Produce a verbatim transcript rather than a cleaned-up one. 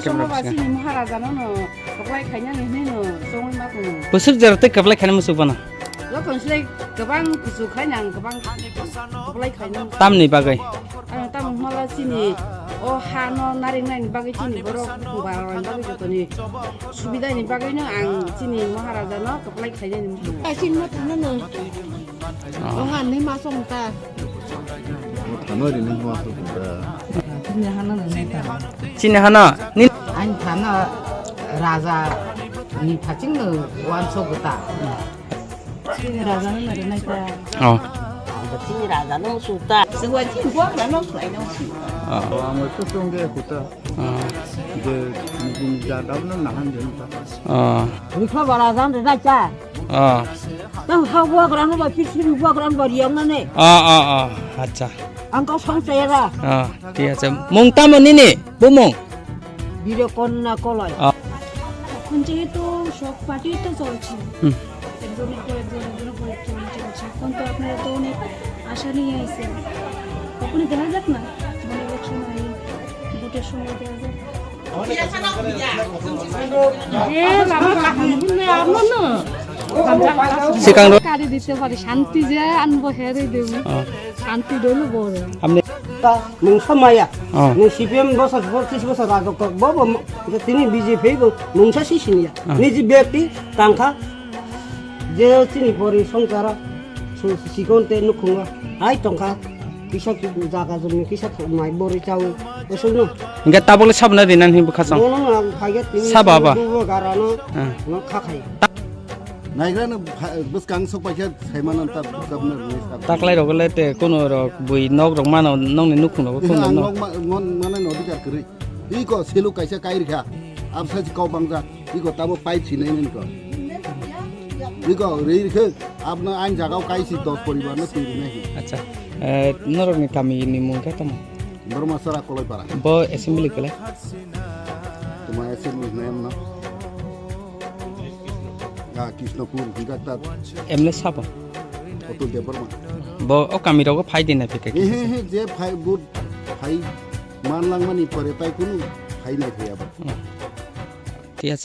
Chwngno ba chini Maharaja no no kwplai khainani hinwi no chongwi ma tongo. Bwswk jora tei kwplai khaina muchuk bana? Joto ni slai kwbang kuchuk khaina ang kwbang kwplai khaina. Tamni bagwi? Ang tamo hwnmala chini o ha no naringnani bagwi chini borok bukhung barani bagwi jotoni subidani bagwi no ang chini Maharaja no kwplai khainani muchungo. Chini ma thangna no. Oh. Ong ani ma song ta. Thano rini ma song ta. Chini hana no neta. Chini hana ni. Ani thana raja ni phaching no wanso gota. Chini raja no nari nai ta. Oh. Chini raja no suta. Sewa chini gua ra no khlai no si. Oh. Ang tu song ge huta. Oh. Je ni ja dau no nahan je ta. Oh. Rikha bara jan re nai ta. Oh. Tang ha buagrano ba pithini buagrano ba riyang nane. Oh, oh, oh. Acha. Ang kau sang chayara. Oh, thik ache. Mung tamo nini? Bumung? Bire konna kolai. Oh. এখন যেহেতু সব পার্টি তো চলছে, হুম। একজনের পর একজন, একজনের পর একজন চলছে। এখন তো আপনারা তো অনেক আশা নিয়ে আইছেন। তখনই দেখা যাক না, মানে ইলেকশন হয়, ভোটের সময় দেখা যাক। Sikang ro. Kari dite pari, shanti je anbo here debu. Oh. Shanti dolo bore. Amne. Ta mungsa maya. Oh. Nung C P M bosor, pocchish bosor rajotto, bo bo mo-, je tini B J P bo mungsa si sinya. Oh. Niji bekti tangkha. Je chini pori songchara, su-, sikon te nukhunga, hai tongkha, kisa ki-, jaga jumi kisa thok mai bori chawi, esok no. Hingke tabok le sabna rinan hin bwkha chong. Bono no ang phaiga tini Saba ba? Dubo garano, Ah. No khakhai. Naigra no pha-, bwskang sok paikha saimano ta bwkabna rwnai sab. Taklai rok le te kono rok bui nok rok mano nongni nukhung rok Ang kono no. Nok ma-, mon-, mano no odhikar kwrwi. Iko seluk kaisa kairikha, absa si kau bangja. Iko tamo pipe sinai nini ko. Iko rei rikhe, abno ain jagao kaisi dos poribar no twi rinai. Acha, eh, norok ni kami ni mung khe tamo? Borma Sara Koloi Para. Bo assembly kele? Tuma assembly name no? Ah, Krishnapur, Hingkakta. M L A sabo? Atul Debbarma. Bo o kami rogo phai din na pika He, he, kisa. He, je phai, but phai man langmani pore tai kunu phai nai phai abo. Hmm. Thik